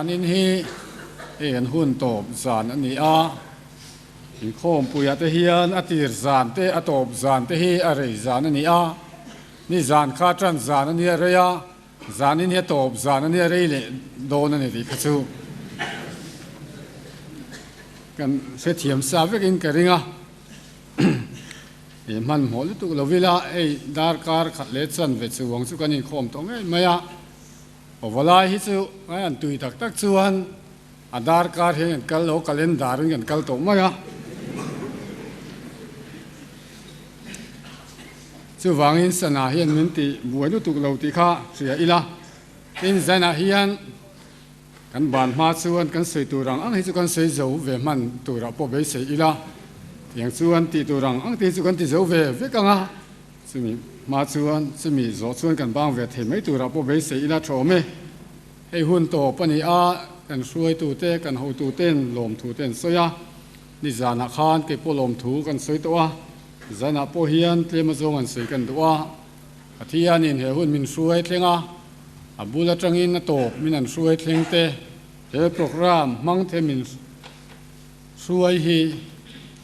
Zanin hi hei an hun tawp zan a ni a, inkhawmpuiah te hian a tir zan te a tawp zan te hi a rei zan a ni a, ni zan kha tan zan a nia rei a, zanin hi a tawp zan a nia rei leh dawn a ni tih kha chu kan hrethiam sa vekin ka ring a. I hmanhmawh lutuk lo ila hei darkar khat leh chanve chuang chu kan inkhawm tawh ngei mai a. Awvalai hi chu ngai an tui tak tak chuan a darkar hian kan kal lo, calendar in kan kal tawh mai a. Chuvangin sana hian min ti buai lutuk lo tih kha hria ila. Tin, zanah hian kan ban hma chuan kan sawi tur ang ang hi chu kan sawi zo ve hman turah pawh beisei ila. Tiang chuan tih tur ang ang te hi chu kan ti zo ve vek ang a. Chumi hma chuan chumi zawh chuan kan bang ve thei mai turah pawh beisei ila tha awm e. Hei hun tawp a ni a, kan hruaitute, kan hotuten lawmthute an sawi a. Nizanah khan kei pawh lawmthu kan sawi tawh a, zanah pawh hian tlem azawng an sawi kan duh a. Pathianin he hun min hruai thleng a, a bul atangin a tawp min an hruai thleng te, he programme hmang the min Hruai hi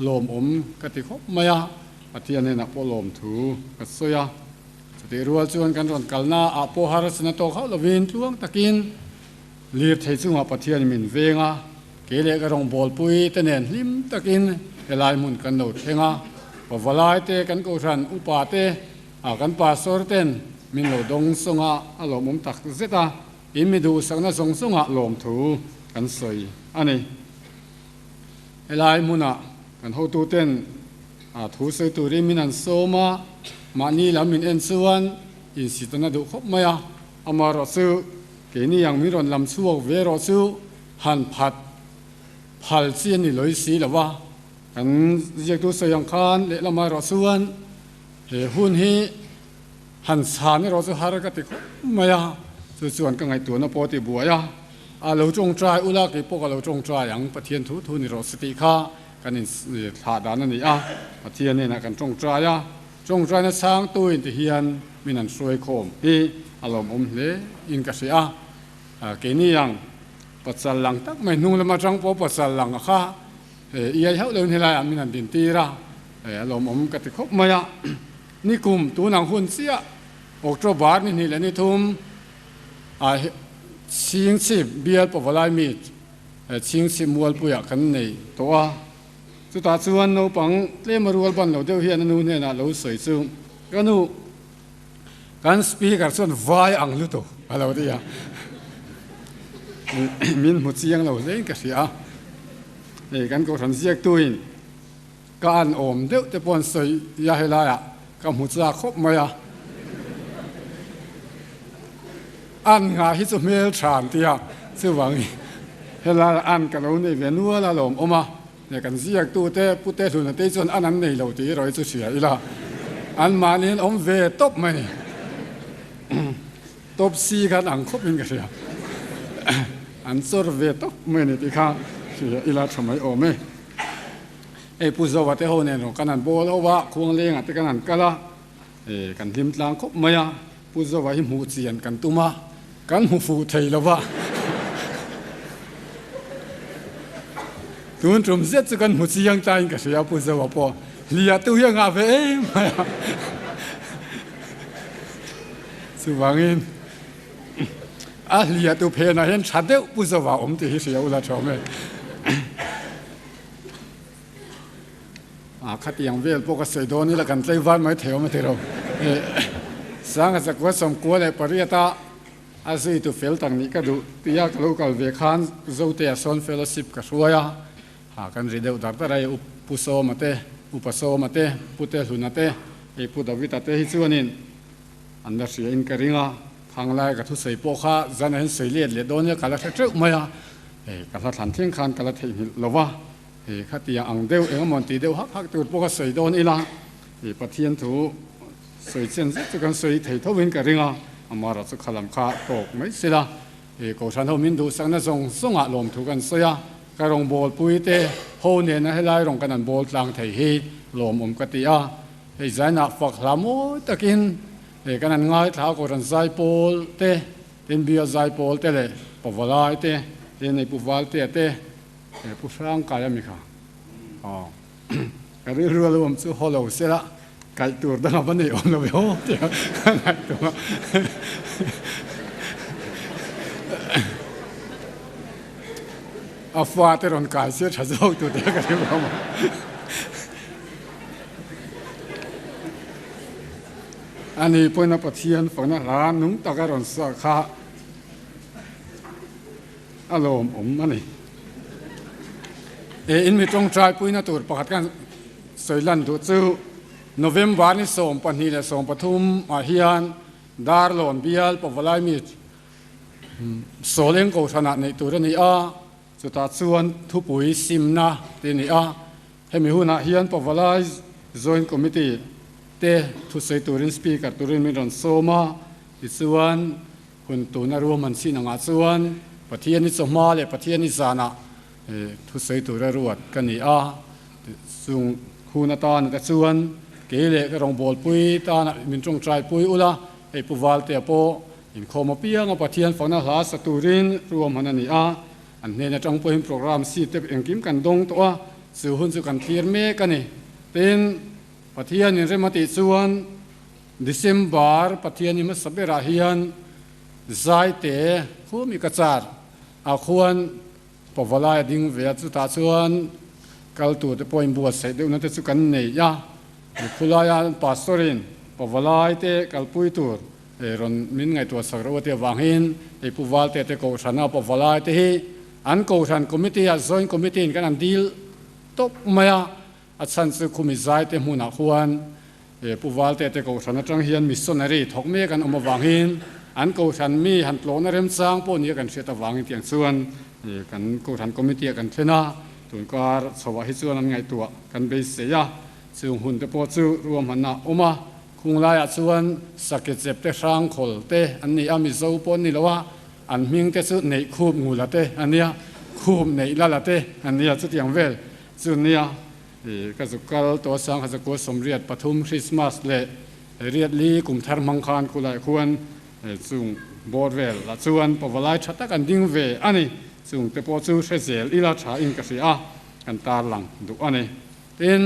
lawmawm ka ti khawp mai a, Pathian hnenah pawh lawmthu ka sawi a. Chutih rual chuan kan rawn kalna ah pawh harsatna tawk hauh lovin tluang takin lirthei chungah Pathian min veng a, kei leh ka rawngbawlpui te nen hlim takin helai hmun kan lo thleng a, pavalai te kan kohhran upa te kan pastor ten min lo dawng sawng a, a lawmawm tak zet a, in mi duhsakna zawng zawngah lawmthu kan sawi a ni. Helai hmunah kan hotuten thu sawi turin min han sawm a, mahni lam min en chuan insitana duh khawp mai a, amaherawh chu keini ang min rawn lam chhuak ve erawh chu han phat phal chi a ni lawi si lo a, kan ziaktu sawi ang khan lehlam erawh chuan he hun hi han chhan erawh chu har ka ti khawp mai a, chu chuan ka ngaihtuahna pawh a ti buai a. A lo tawngtai ula kei pawh ka lo tawngtai ang, Pathian thu thu ni rawh se tih kha kan in thlah dan a ni a, Pathian hnenah kan tawngtai a, tawngtaina chhangtu in ti hian min an hruai khawm hi a lawmawm hle in ka hria a, keini ang pasal lang tak mai hnung lam atang pawh pasal lang a kha iai hauh loin helaiah min han din tir a, a lawmawm ka ti khawp mai a, nikum tunang hun chiah October ni hnih leh ni thum A Chhingchhip bial pawvalai mi Chhingchhip mualpuiah kan nei tawh a, chutah chuan naupang tlema rual ban lo deuh hian a nu hnenah lo sawi chu, Ka nu, kan speaker chuan vai ang lutuk a lo ti a, min hmu chiang lo hlein ka hria a, hei kan kohhran ziaktuin ka an awm deuh te pawh an sawi a helaiah ka hmu chak khawp mai a, an nghah hi chu hmel tha an ti a, chuvangin helai an ka lo nei ve nual a lawm awm a, hei kan ziaktu te Pu Te Hluna te chuan an an nei lo tih erawh hi chu hria ila, an mahni an awm ve tawp mai ni, tawp si khan ang khawp in ka hria, an chawr ve tawp mai ni tih kha hria ila tha mai awm e. Hei Pu Zoa te ho nen rawh kan han bawl ho a, Khuanglengah te kan han kal a, kan hlim tlang khawp mai a, Pu Zoa hi hmuh chian kan tum a, kan hmu fuh thei lo va. Tun tum zet chu kan hmu chiang tain ka hria Pu Zoa pawh hliah tu hi a ngah ve em mai a. Chuvangin a hliah tu phenah hian tha deuh Pu Zoa awm tih hi hria ula thawm e. A khatiang vel pawh ka sawi dawn ila kan tlei van mai thei awm a ti lo. Sanga zakua sawmkua leh pariata a zuitu fel tak nih ka duh tia ka lo kal ve khan Zotea sawn fellowship ka hruai a, ha kan ri deuh dar dar a, hei Pu Sawma te, Upa Sawma te, Pu Tehluna te, hei Pu Davida te hi chuanin an la hria in ka ring a, Khanglai ka thusawi pawh kha zan ah hian sawi let leh dawn nia ka la hre teuh mai a, hei ka hla thlan thleng khan ka la theihnghilh lo va, hei khatiang ang deuh eng emaw tih deuh hak hak tur pawh ka sawi dawn ila, hei Pathian thu sawi chen zet chu kan sawi thei tho in ka ring a, amara chu khalam kha tawk mai sila, hei Kohhran ho min duhsakna zawng zawngah lawmthu kan sawi a, ka rawngbawlpui te ho nena helai rawng kan an bawl tlang thei hi lawmawm ka ti a, hei zainah fak hla mawi takin. Hei kan han ngaithla a, Kohhran zaipawl te, tin bial zaipawl te leh pavalai te Tin hei Pu Valtea te, Pu Hrangkaia mi kha aw ka rilru a lo awm chu haw lo sela kaih tur dang a va nei awm lo ve aw tia ka ngaihtuah a. A fate rawn kai se tha zawk tur te ka rilru a awm a. Ani pawhin a Pathian fakna hla nung taka rawn sa kha a lawmawm a ni. He in mi tawngtai puina tur pakhat kan sawi lan duh chu November ni 12 le 13 ah hian Darlawn bial Pavalai mi Sawleng Kohhranah neih tur a ni a, chutah chuan thupui simna tih a ni a. Hemi hunah hian Pavalai Joint Committee te thusawi turin Speaker turin min rawn sawm a, tichuan Hun tuna ruahman chin angah chuan Pathian i chawhma leh Pathian i zanah thusawi tura ruat ka ni a, chung hun atana te chuan kei leh ka rawngbawlpui tana min tawngtaipui ula, hei Pu Valtea pawh inkhawm apianga Pathian fakna hla sa turin ruahman a ni a, an hnen atang pawhin programme sheet te engkim kan dawng tawh a, chu hun chu kan thlir mek a ni. Tin, Pathian inrem a tih chuan December Pathian i hmasa berah hian Zaite khumi ka char ah khuan Pavalai a ding ve a, chutah chuan kal tur te pawh inbuatsaih deuhna te chu kan nei a, khulaia Pastor in Pavalai te kalpui tur rawn min ngaihtuah sak reuh a tih avangin hei Pu Valte te Kohhrana Pavalai te hi an Kohhran Committee ah Joint Committee in kan han dil tawp mai a, A chhan chu khumi zaite hmunah khuan Pu Valte te Kohhran atang hian missionary thawk mek an awm avangin an Kohhran mi han tlawhna remchang pawh nia kan hriat avangin tiang chuan kan Kohhran Committee ah kan thlen a, tunkar chhoah hi chuan an ngaihtuah kan beisei a, chung hun te pawh chu ruahmanna a awm a, khung laiah chuan Sakechep te Hrangkhawl te an ni a, Mizo pawh an ni lo a, an hming te chu Neihkhup Ngula te an nia, Khup Neihlala te an nia, chutiang vel Chu nia, ka zuk kal tawh sang kha zakua 83 Christmas leh riat li kum thar hmang khan khulai khuan chung bawr vel lah chuan pavalai tha tak an ding ve a ni. Chung te pawh chu hre zel ila tha in ka hria a, kan tarlang duh a ni. Tin,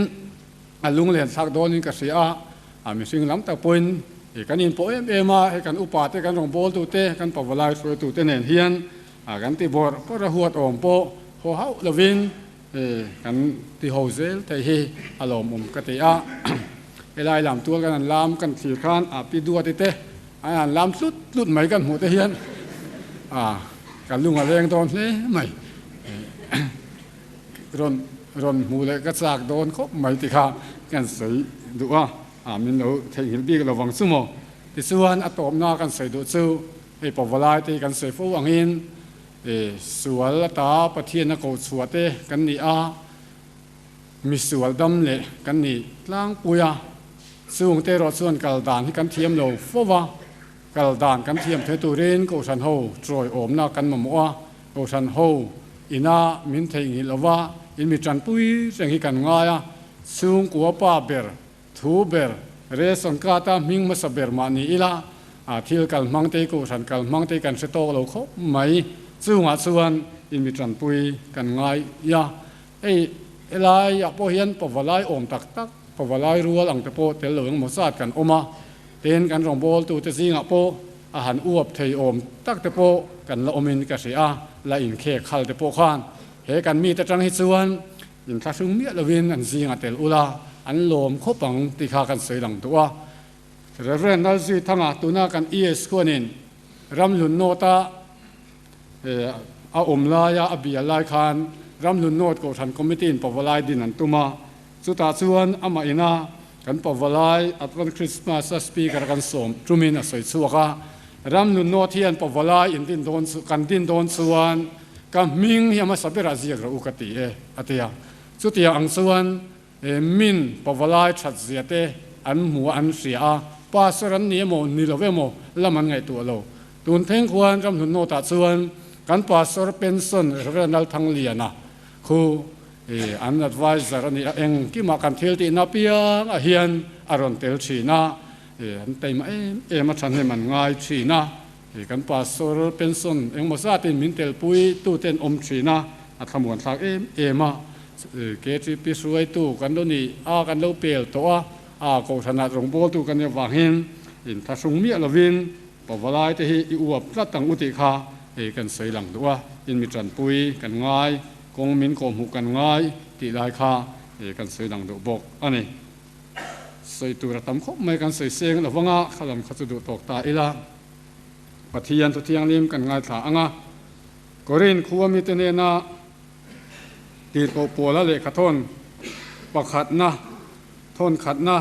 a lunglen thlak dawnin ka hria a, a mihring lam tak pawhin kan inpawh em em a, hei kan upa te, kan rawngbawltu te, kan pavalai hruaitu te nen hian kan ti bawrh bawrh a, huat awm pawh haw hauh lovin Kan ti ho zel thei hi a lawmawm ka ti a, helai lam tual kan han lam kan thlir khan a pi duati te an han lam tlut tlut mai kan hmuh te hian a ka lung a leng dawn hle mai, rawn rawn hmuh leh ka chak dawn khawp mai ti kha kan sawi duh a, a min lo theihnghilh bik lo vang chu maw. Tichuan a tawpna kan sawi duh chu hei pawvalai te hi kan sawi fo angin Sual ata Pathian a koh chhuah te kan ni a, mi sual dam leh kan ni tlangpui a, chung te erawh chuan kal dan hi kan thiam lo fo va, kal dan kan thiam thei turin Kohhran ho chawiawmna kan mamawh a, Kohhran ho ina min theihnghilh lo va, in mi tanpui reng hi kan ngai a, chhungkua pa ber Thu ber, Ration card a hming hmasa ber mah ni ila, a thil kal hmang te, kohhran kal hmang te kan hre tawk lo khawp mai. Chungah chuan in mi tanpui kan ngai a. Hei helaiah pawh hian pavalai awm tak tak, pavalai rual ang te pawh tel lo engemaw zat kan awm a. Tin, kan rawngbawltute zingah pawh a han uap thei awm tak te pawh kan la awmin ka hria a, la inkhek hal te pawh khan he kan mite atang hi chuan Inthlahrung miah lovin an zingah tel ula, an lawm khawp ang tih kha kan sawi lang duh a. Rev. Lalzui Thanga tuna kan ES khuanin Ramhlun North-a a awm laia a bial lai khan Ramhlun North Kohhran Committee-in Pavalai din an tum a. Chutah chuan amah ina kan Pavalai Advent Christmas-a Speaker kan sawm tumin a sawi chhuak a. Ramhlun North hian Pavalai in din dawn chu kan din dawn chuan Ka hming hi a hmasa berah ziak rawh u ka ti e, a ti a. Chutiang ang chuan min pavalai that zia te an hmu a, an hria a, pastor an ni emaw ni lo emaw lam an ngaihtuah lo. Tun thleng khuan Ramhlun North-ah chuan kan pastor pension Rev. Lalthangliana khu an adviser a ni a, engkimah kan thil tihna apiangah hian a rawn tel thin a, an teima em em a, thahnem an ngai thin a. Kan pastor pension engmaw zatin min telpui tuten awm thin a, a thlamuan thlak em em a. KTP hruaitu kan lo ni a, kan lo pel tawh a, a kohhranah rawngbawltu kan nih avangin inthlahrung miah lovin pavalai te hi i uap tlat ang u tih kha kan sawi lang duh a, in mi tanpui kan ngai, kawng min kawhhmuh kan ngai tih lai kha kan sawi lang duh bawk a ni. Sawi tur a tam khawp mai kan sawi seng lo vang a, khalam kha chu duh tawk ta ila. Pathian thu thianghlim kan ngaithla ang a, Korin khua mite hnena tirhkoh Paula lehkha thawn pakhatna, thawn khatna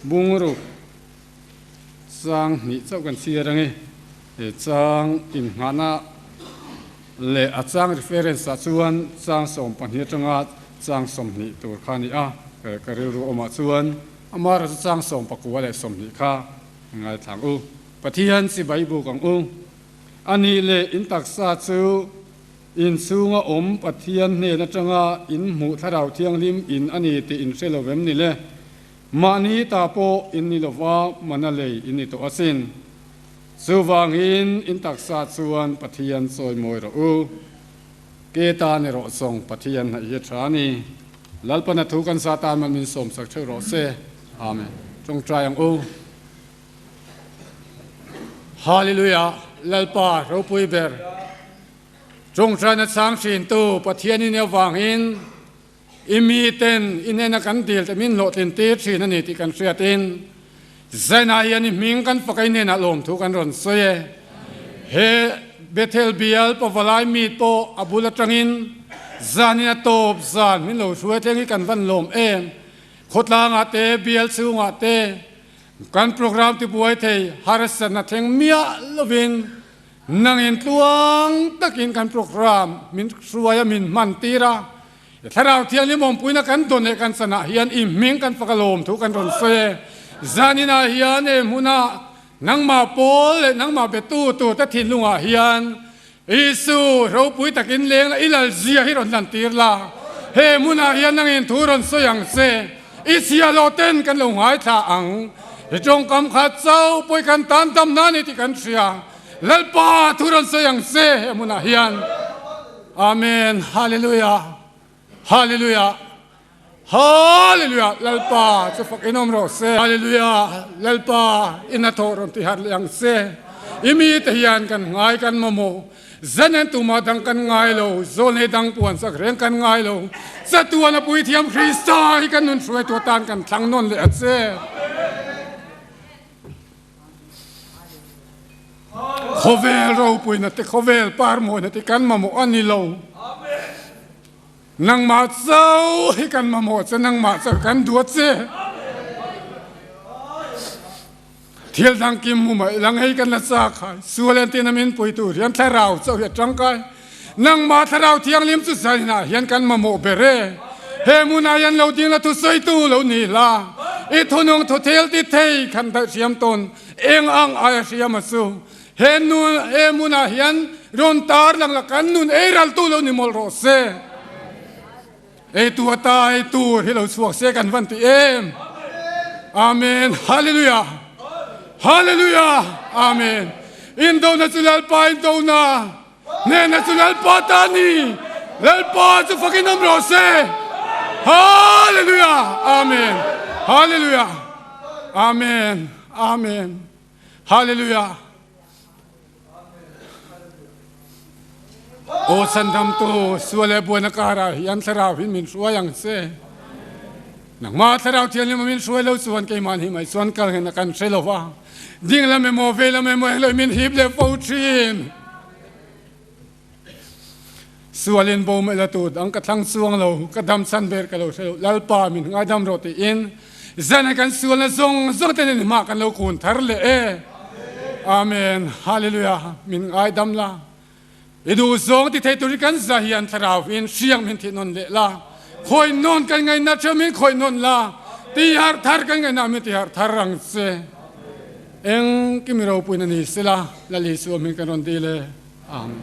bungruk chang hnih chauh kan chhiar ang e. He chang inngahna leh a chang reference ah chuan chang 12 atanga chang 20 tur kha a ni a, ka rilru awmah chuan amaherawhchu chang 19 leh 20 kha ngaithla ang u. Pathian chibai buk ang u. A nih leh in taksa chu in chhunga awm Pathian hnen atanga in hmuh Thlarau Thianghlim in a ni tih in hre lo vem ni le? Mahni ta pawh in ni lova mana lei in ni tawh asin. Chuvangin in taksa chuan Pathian chawimawi rawh u. Ke tan erawh zawng Pathian hnaih hi a tha a ni. Lalpana thu kan sa tan man min sawmsak theuh rawh se. Amen. Tawngtai ang u. Hallelujah Lalpa ropui ber Tawngtaina chang thintu Pathian in avangin i miten i hnena kan dil te min hlawhtlin tir thin a ni tih kan hriatin Zainah hian i hming kan fak a i hnenah lawmthu kan rawn sawi e. He Bethel bial pavalai mi pawh a bul atangin zanin a tawp zan min lo hruai thleng hi kan van lawm em. Khawtlangah te bial chhungah te Kan program tibuai thei harsatna thleng miah lovin nangin tluang takin kan program min hruai a min hman tir a, Thlarau Thianghlim awmpuina kan dawn leh kan chanah hian i hming kan fak a lawm thu kan rawn sawi e. Zaninah hian he hmunah nangmah pawl leh nangmah betu tur te thinlungah hian Isu ropui takin leng la, i lal zia hi rawn lantir la, he hmunah hian nangin thu rawn sawi ang che, i chhia lo ten kan lo ngaithla ang, i tawngkam kha chauh pawh i kan tan dam na ni tih kan hria, Lalpa thu rawn sawi ang che he hmunah hian. Amen Hallelujah Hallelujah Hallelujah Lalpa chu fak inawm rawh se. Hallelujah Lalpa i hnathawh rawn ti harh leh ang che. I mite hian kan ngai kan mamawh. Zanen tumah dang kan ngai lo, zawlnei dang puan sak reng kan ngai lo. Chatuan a Puithiam Krista hi kan nun hruaitu atan kan thlang nawn leh a che. Khawvel ropuina te khawvel parmawina te kan mamawh a ni lo. Nangmah chauh hi kan mamawh che, nangmah chauh kan duat che. Thil dang kim mu mai lang hei kan la chak hai. Sual en tin a min pui tur hian thlarau chauh hi a tangkai. Nangmah thlarau thianghlim chu zainah hian kan mamawh ber e. He hmunah hian lo ding la thusawitu lo ni hla. I thunung thuthil ti thei khan daih hriam tawn eng ang aia hriam a chu. He nu he hmunah hian rawn tar lang la kan nun ei raltu lo ni mawlh rawh se. Eitu ata ei tur hi lo chhuak se kan van ti em. Amen. Hallelujah. Hallelujah. Amen. Indona chu Lalpa indona. Hnehna chu Lalpa ta ni. Lalpa chu fakin awm rawh se. Hallelujah. Amen. Hallelujah. Amen. Amen. Hallelujah! Aw Chhandamtu, sual leh buaina karah hian Thlarau hi min hruai ang che. Nangmah Thlarau Thianghlim a min hruai lo chuan keimah hi mai chuan kal ngei na kan hre lo va. Ding lam emaw vei lam emaw englo min hip leh fo thin. Sualin bo mai la tur dang ka thlang chuang lo, ka dam chhan ber ka lo hre lo, Lalpa min ngaidam rawh tiin zan kan sualna zawng zawng te nen hmah kan lo kun thar leh e. Amen. Hallelujah. Min ngaidam la. I duh zawng ti thei turin kan za hian thlarau in hriang min thih nawn leh la. Khawi nawn kan ngaihna theuh min khawi nawn la. Ti harh thar kan ngaihna min ti harh thar ang che. Eng kimi ropuina ni sela Lal Isua hming kan rawn dil e. Amen.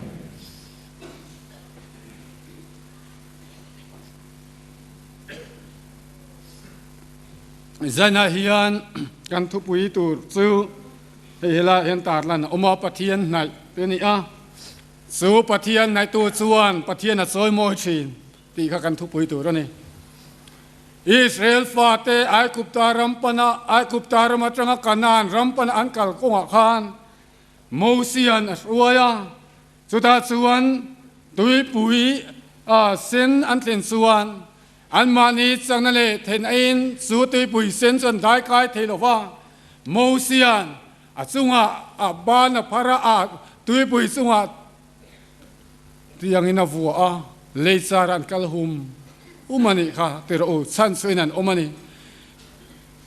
Zainah hian kan thupui tur chu. Hei helaiah hian tarlan a awm a, Pathian hnaih te a ni a, chu Pathian hnaihtu chuan Pathian a chawi mawi thin tih kha kan thupui tur a ni. Israel fate Aigupta ram pana Aigupta ram atanga Kanaan ram pana an kal kawngah khan Mosian a hruai a, chutah chuan tuipui sen an thlen chuan Anmahni chakna leh theihnain chu tuipui sen chuan dai kai thei lo va, Mosia'n a chungah a ban a phar a, a tuipui chungah tiangin a vuah a, lei char an kal hum hum a nih kha ti rawh u, chhan chuin an awm a ni.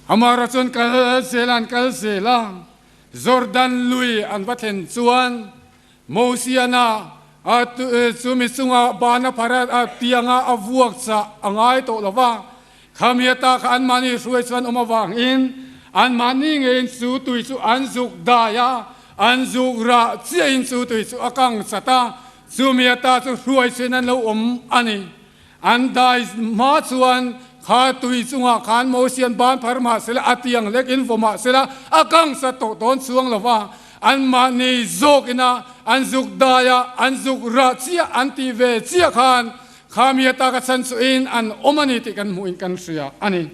Amara chuan kal zel a, an kal zel a, Jordan lui an va thlen chuan Mosia'n a chumi chunga ban a phar a tianga a vuak chah a ngai tawh lo va, khami ata kha anmahni hruai chuan awm avangin anmahni ngeiin chu tui chu an zuk dai a, an zuk rah chiahin chu tui chu a kang chat a, chumi ata chu hruai chuin an lo awm a ni. An dai hma chuan kha tui chungah khan Mosian ban phar mah sela, a tiang lek in vaw mah sela, a kang sat tawh dawn chuang lo va, anmahni zawk ina an zuk dai a, an zuk rah chiah an tih ve chiah khan kha mi ataka chhan chuhin an awm a ni tih kan hmuhin kan hria a ni.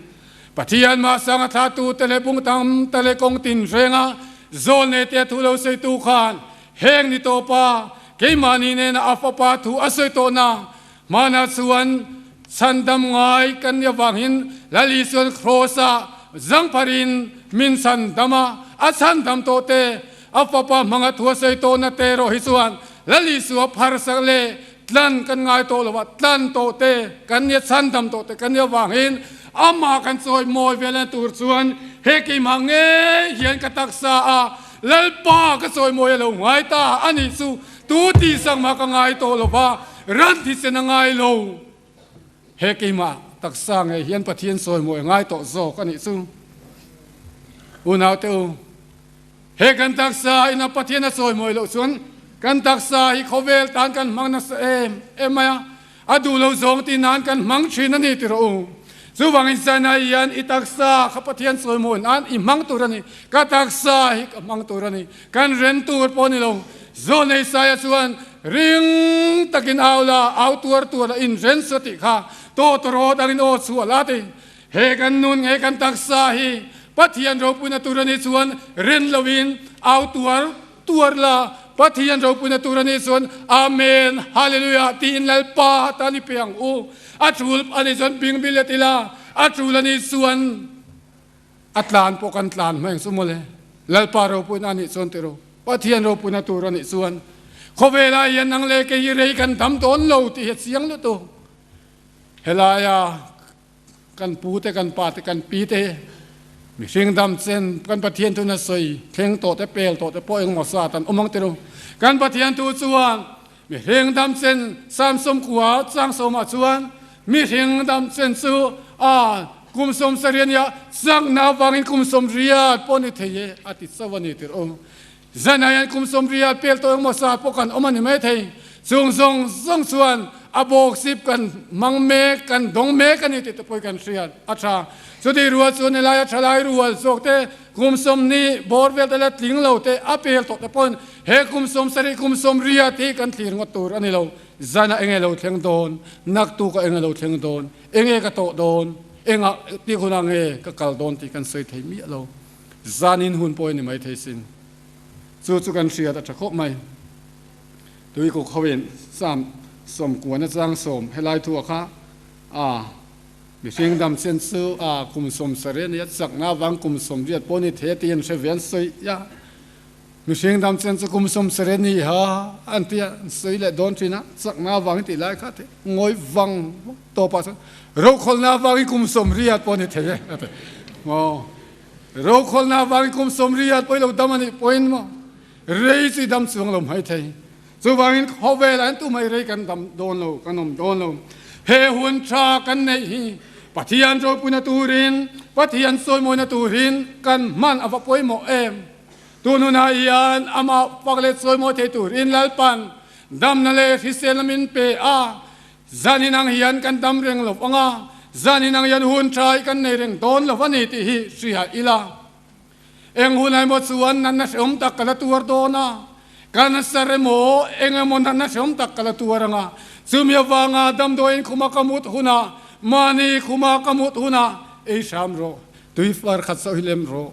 Pathian mahsanga thlatu te leh bung tam te leh kawng tin renga zawl nei te thu lo sawitu khan heng ni tawpa keimahni nena a fapa thu a sawi tawhna Hmanah chuan chhandam ngai kan nih avangin Lal Isuan Kraws-ah zangpharin min chhandam a, a chhandam tawh te, a fapa hmanga thu a sawi tawhna te erawh hi chuan Lal Isua pharsak leh tlan kan ngai tawh lo a, tlan tawh te kan nia, chhandam tawh te kan nih avangin amah kan chawi mawi vel na tur chuan he keimah ngei hian ka taksa a Lalpa ka chawi mawi a lo ngai ta a nih chu. Tu tih sak mah ka ngai tawh lo va, ran thisen a ngai lo. He keimah taksa ngei hian Pathian sawi mawi a ngai tawh zawk a nih chu. Unaute u, he kan taksa ina Pathian a sawi mawi loh chuan kan taksa hi khawvel tan kan hmang nasa em em mai a, A duh lo zawng ti nan kan hmang thin a ni ti rawh u. Chuvangin Sinai hian i taksa kha Pathian chawimawi nan i hmang tur a ni. Ka taksa hi ka hmang tur a ni. Kan ren tur pawh a ni lo. Zawnei Saia chuan ring takin au la, au tuar tuar la, in ren suah tih kha tawtawrawt angin aw chhuah la ti. He kan nun nge kan taksa hi Pathian ropuina tur a nih chuan ren loin au tuar tuar la, Pathian ropuina tur a nih chuan Amen, Hallelujah tiin Lalpa tan i pe ang u. A tul a nih chuan bing bilet ila, a tul a nih chuan a tlan pawh kan tlan hmang chu mawle. Lalpa ropuina a nih chuan tiro, Pathian ropuina tur a nih chuan khawvelah hian nang leh kei hi rei kan dam dawn lo tih hi a chiang lutuk. Helaia Kan pu te, kan pa te, kan pi te, mihring dam chen kan Pathian thu na sawi thleng tawh te, pel tawh te pawh engmaw zat an awm ang tilo. Kan Pathian thu chuan mihring dam chen Samsung khua chang sawmah chuan mihring dam chen chu a kum 70 nia chakna avangin kum 80 pawh ni thei e a ti chauh a ni tirh u. Zanah hian kum 80 pel tawh engmaw sa pawh kan awm a ni maithei. Chung zawng zawng chuan a bawksip kan hmang mek, kan dawng mek a ni tih te pawh hi kan hriat a tha. Chutih rual chuan helaia thalai rual zawk te, kum 20 bawr vel te la tling lo te, a pel tawh te pawhin he kum 70, kum 80 hi kan thlir ngawt tur a ni lo. Zanah enge lo thleng dawn, naktukah enge lo thleng dawn, enge ka tawh dawn, engah tih hunah nge ka kal dawn tih kan sawi thei miah lo. Zanin hun pawh i ni maithei sin. Chu chu kan hriat a tha khawp mai. Tuikuk hoin Sam sawmkuan atang sawm helai thu a kha a mihring dam chen chu a kum 70 a nia chakna avang kum 80 pawh ni thei a ti an hre ve an sawi a. Mihring dam chen chu kum 70 ni ha an ti a an sawi leh dawn thin a chakna avangin tih lai kha a ti ngawi vang vang tawpah chuan rokhawlna avangin kum 80 pawh ni thei e a ti. Maw Rokhawlna avangin kum 80 pawh i lo dam a nih pawhin maw rei chu i dam chuang lo mai thei. Chuvangin khawvel ah hian tumah i rei kan dam dawn lo, kan awm dawn lo. He hun tha kan neih hi Pathian ropuina turin, Pathian sawimawina turin kan hman a va pawimawh em. Tun hunah hian amah fak leh sawimawi thei turin Lalpan damna leh hriselna min pe a, Zanin ang hian kan dam reng lo ang a, zanin ang hian hun tha hi kan nei reng dawn lo a ni tih hi hria ila. Eng hunah emaw chuan natna hrehawm tak ka la tuar dawn a, cancer emaw eng emaw natna hrehawm tak ka la tuar ang a, chumi avanga damdawiin khuma ka mut hunah, mahni khuma ka mut hunah ei hram rawh, tui far khat chauh hi lem rawh,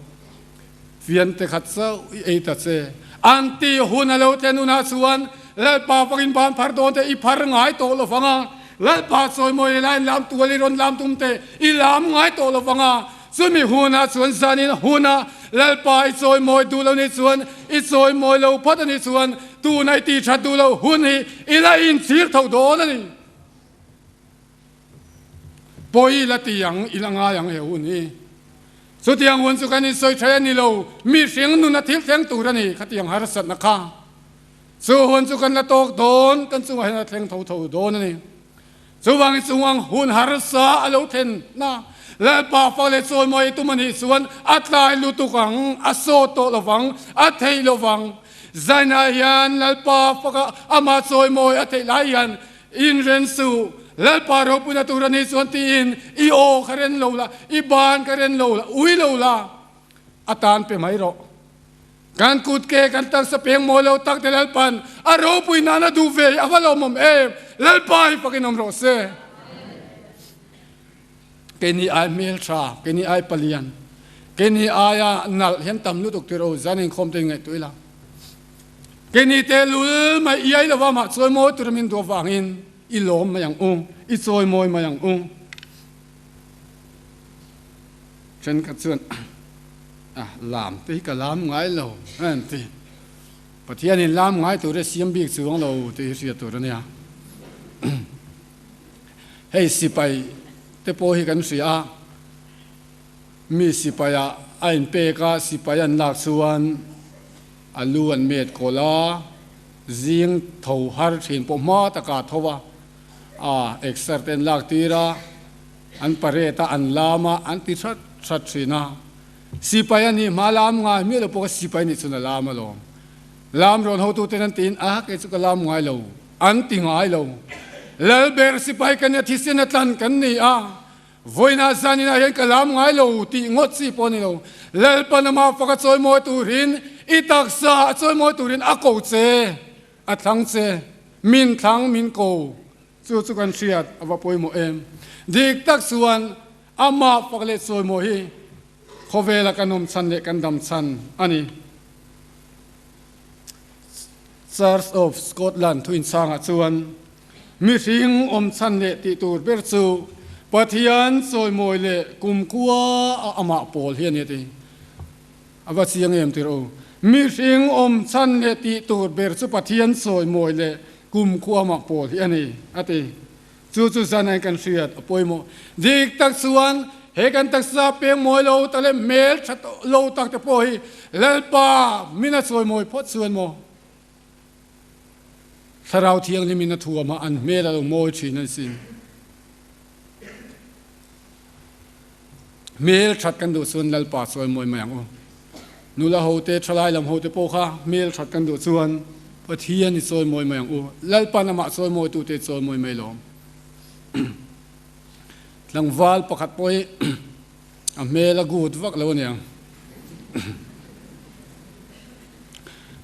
fiante khat chauh i ei ta che. An tih hun a lo thlen hunah chuan Lalpa fakin ban phar dawn te i phar ngai tawh lo vang a, Lalpa chawimawi leh lain lam tual i rawn lam tum te i lam ngai tawh lo vang a, chumi hunah chuan zanin huna Lalpa i chawimawi duh lo nih chuan i chawimawi lo phawt a nih chuan tuna i tih that duh loh hun hi i la inchhir tho dawn a ni. Pawi la ti ang, i la ngai ang he hun hi. Chutiang hun chu kan insawi thei a ni lo, mihring nuna thil thleng tur a ni, khatiang harsatna kha. Chu hun chu kan la tawk dawn, kan chungah hian a thleng tho tho dawn a ni. Chuvangin chungang hun harsa a lo thlen na, Lalpa fa leh chawimawi tum a nih chuan a tlai lutuk ang, a sawt tawh lovang, a theih lovang. Zainah hian Lalpa faka amah chawimawi a theih lai hian inren suh, Lalpa ropuina tur a nih chuan tiin i aw kha ren lo la, i ban kha ren lo la, ui lo la, a tan pe mai rawh. Kan kut ke kan taksa peng mawi lo tak te Lalpan a ropui nan a duh ve hi a va lawmawm em! Lalpa hi fakin awm rawh se. Keini ai hmeltha, keini ai palian, keini aia nalh hian tam lutuk tir o, zan inkhawm te ngaihtuah ila. Keini te lul mai iai lova mah chawimawi tur min duh avangin i lawm mai ang u, i chawimawi mai ang u. Thenkhat chuan a lam te hi ka lam ngai lo a an ti. Pathianin lam ngai tur a siam bik chuang lo tih hi hriat tur a nia. Hei sipai te pawh hi kan hria a, mi sipaiah a inpek a, sipai an lak chuan a lu an met kawlh a, zing tho har thin pawh hma takah a tho a, a exer te an lak tir a, An parade a, an lam a, an ti that that thin a. Sipai a nih hma lam ngai miah lo pawh kha sipai nih chuan a lam alawm. Lam rawn hotuten an tiin a kei chu ka lam ngai lo, an ti ngai lo. Lalber sipai ka nia thisen a tlan kan ni a, vawiinah zaninah hian ka lam ngai lo tih ngawt chi pawh a ni lo. Lalpan ama fak a chawimawi turin i taksa a chawimawi turin a ko che, a thlang che, min thlang min ko. Chu chu kan hriat a va pawimawh em? Dik tak chuan amah fak leh chawimaw hi khawvela kan awm chhan leh kan dam chhan a ni. Church of Scotland thuinchhangah chuan mihring awm chhan leh tih tur ber chu Pathian chawimawi leh kumkhua a amah pawl hi a ni a ti. A va chiang em tirh u. Mihring awm chhan leh tih tur ber chu Pathian chawimawi leh kum khuamah pawl hi a ni, a ti. Chu chu zan kan hriat a pawimawh. Dik tak chuan he kan taksa peng mawi lo tak leh hmel tha lo tak te pawh hi Lalpa min a chawimawi phawt chuan maw? Thlarau Thianghlimin a thuam a, an hmel a lo mawi thin a ni sin. Hmel that kan duh chuan Lalpa chawimawi mai ang u. Nula hote, thalai lam hote pawh kha hmel that kan duh chuan Pathian i chawimawi mai ang u. Lalpan amah chawimawitute i chawimawi mai lawm. Tlangval pakhat pawh hi a hmel a gut vak lo a niang.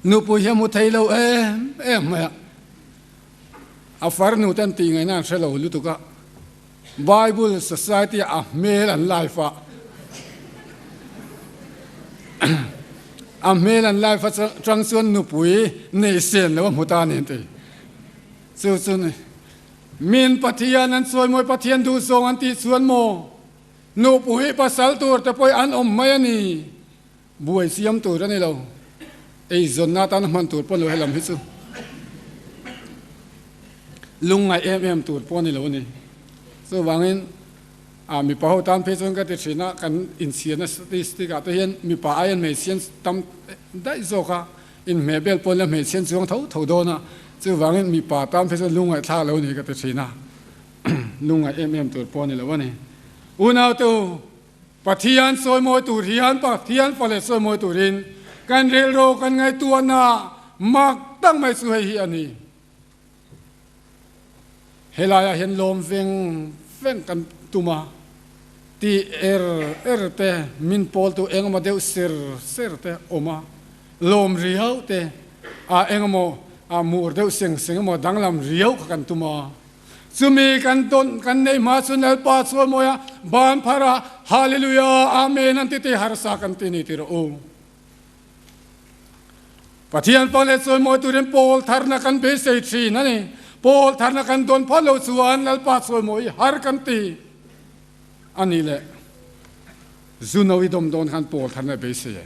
Nupui hi a hmu thei lo em em mai a. A farnu te an tih ngaihna an hre lo lutuk a. Bible Society a hmel an live a, a hmel an live a chang chuan nupui nei sen lo a hmu ta a ni an ti. Chu chu ni. Min Pathian an chawimawi Pathian duh zawng an tih chuan maw nupui pasal tur te pawh an awm mai a ni. Buai siam tur a ni lo. Eizawnna atana hman tur pawh a ni lo helam hi chu. Lungngaih em em tur pawh a ni lo a ni. Chuvangin ah mipa ho tan phei chuan ka ti thin a, kan inchhiarna statistic ah te hian mipa aiin hmeichhia an tam daih zawk a, inhmeh bel pawh la hmeichhia an chuang tho tho dawn a, chuvangin mipa tan phei chuan lungngaih thlak lo a ni ka ti thin a, lungngaih em em tur pawh a ni lo a ni. Unautu. Pathian sawimawi tur hian Pathian fa leh sawimawi turin kan rilru kan ngaihtuahna mak tak mai chu hei hi a ni. Helaiah hian lawm veng veng kan tum a. Ti er er te, min pawltu engemaw deuh ser ser te awm a, lawm riau te, a engemaw a mur deuh seng seng emaw danglam riau kha kan tum a. Chumi kan tawn kan neih hma chu Lalpa chuan mawi a, ban phar a, Hallelujah, Amen an ti te harsa kan ti ni ti rawh u. Pathian pa leh chuan mawi turin pawl tharna kan beisei thin a ni. Pawl tharna kan dawn phawt lo chuan Lalpa chuan mawi har kan ti. A nih leh zu no i dawm dawn khan pawl thar na beisei e.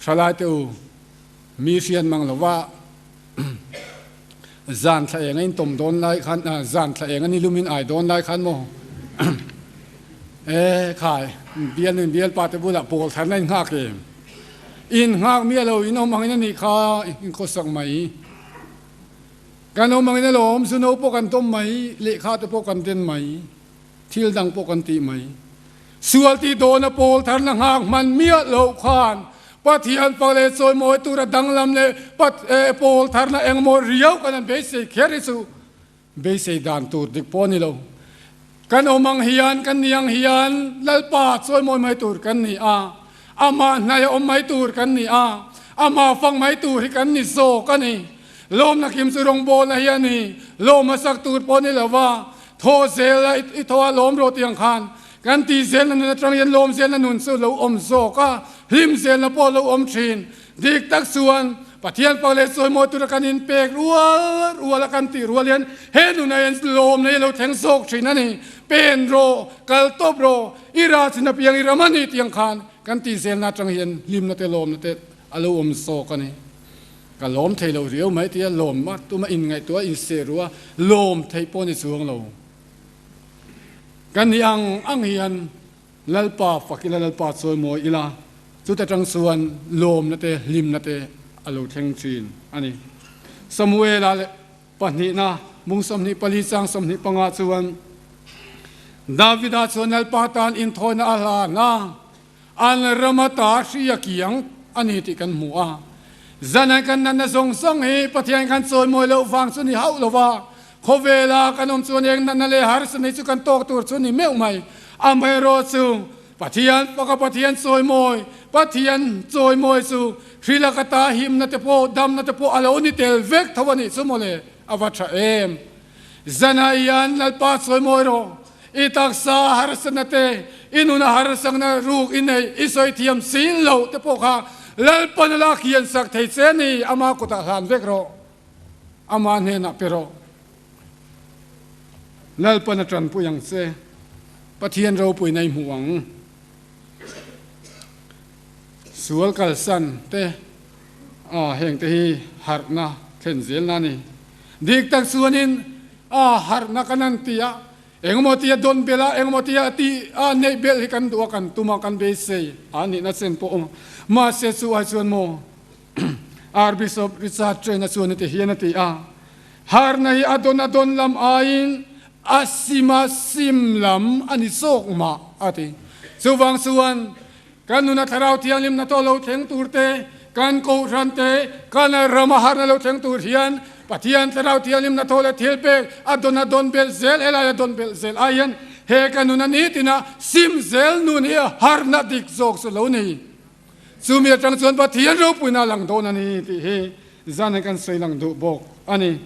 Thalai te u, mi hriat mang lova zan thla eng a in tawm dawn lai khan, zan thla eng a ni lum in ai dawn lai khan maw e khai bial nu in bial pa te bulah pawl thar na in nghak em? In nghak miah lo in awm angin a nih kha in khawsak mai. Kan awm angin alawm, zu no pawh kan tawm mai, lehkha te pawh kan den mai, thil dang pawh kan tih mai. Sual tih dawna pawl thar na nghak hman miah loh khan Pathian fak leh chawimawi tura danglam leh pawl thar na engmaw riau kan han beisei kher hi chu beisei dan tur dik pawh a ni lo. Kan awm ang hian, kan ni ang hian Lalpa chawimawi mai tur kan ni a, amah hnaih a awm mai tur kan ni a, amah fak mai tur hi kan ni zawk a ni. Lawmna kim chu rawngbawlna hi a ni, lawm hmasak tur pawh ni lova thaw zel a i thaw a lawm rawh tih ang khan kan tih zelna nun atang hian lawm zelna nun chu lo awm zawk a, hlim zelna pawh lo awm thin. Dik tak chuan Pathian pak leh chawimawi tura kan inpek rual rual a kan tih rual hian he nunah hian lawmna hi a lo thleng zawk thin a ni. Pen rawh, kal tawp rawh, i rah chin apiang i ram a ni tih ang khan kan tih zelna atang hian hlimna te lawmna te a lo awm zawk a ni. Ka lawm thei lo riau mai tia lawm a tuma inngaihtuah a inseh ruh a, lawm theih pawh ni chuang lo. Ka ni ang ang hian Lalpa fak ila, Lalpa chawimawi ila, chuta tang chuan lawmna te hlimna te a lo thleng thin a ni. Samuela leh pahnihna mung 24 chang 25 chuan Davida chuan Lalpa tan inthawina a hlan a, An rama ta hria kiang a ni tih kan hmu a. Zan kan natna zawng zawng hi Pathian kan chawimawi loh vang chu ni hauh lo va, khawvela kan awm chuan eng natna leh harsatna hi chu kan tawk tur chu ni meuh mai. Amaherawh chu Pathian faka Pathian chawimawi, Pathian chawimawi chu hrilak ata himna te pawh damna te pawh a lo ni tel vek tho a nih chu mawle, a va tha em. Zanah hian Lalpa chawimawi rawh. I taksa harsatna te, i nuna harsakna ruk i neih, i sawi thiam si loh te pawh kha Lalpan a lak hian sak thei che a ni, ama kutah hlan vek rawh, ama hnenah pe rawh. Lalpan a tanpui ang che, Pathian ropuina i hmuh ang. Sual kalsan te, a heng te hi harhna thlen zelna a ni. Dik tak chuanin a harhna kan han ti a, engemaw tia dawn belh a, engemaw tia ti a neih belh hi kan duh a, kan tum a, kan beisei a nihna chen pawh awm a. Mahse chu ai chuan maw Archbishop Richard Train-a chuan heti hian a ti a, Harhna hi a dawn a dawn lam aiin a sim a sim lam a ni zawk mah a ti. Chuvang chuan Kan nuna Thlarau Thianghlimna tawh lo thleng tur te, kan kohhran te, kan rama harna lo thleng tur hian Pathian Thlarau Thianghlimna tawh leh thil pek a dawn a dawn belh zel, helai a dawn belh zel ai hian he kan nuna nitina sim zel nun hi harna dik zawk chu lo ni. Chumi atang chuan Pathian ropuina a lang dawn a ni tih hi zan hian kan sawi lang duh bawk a ni.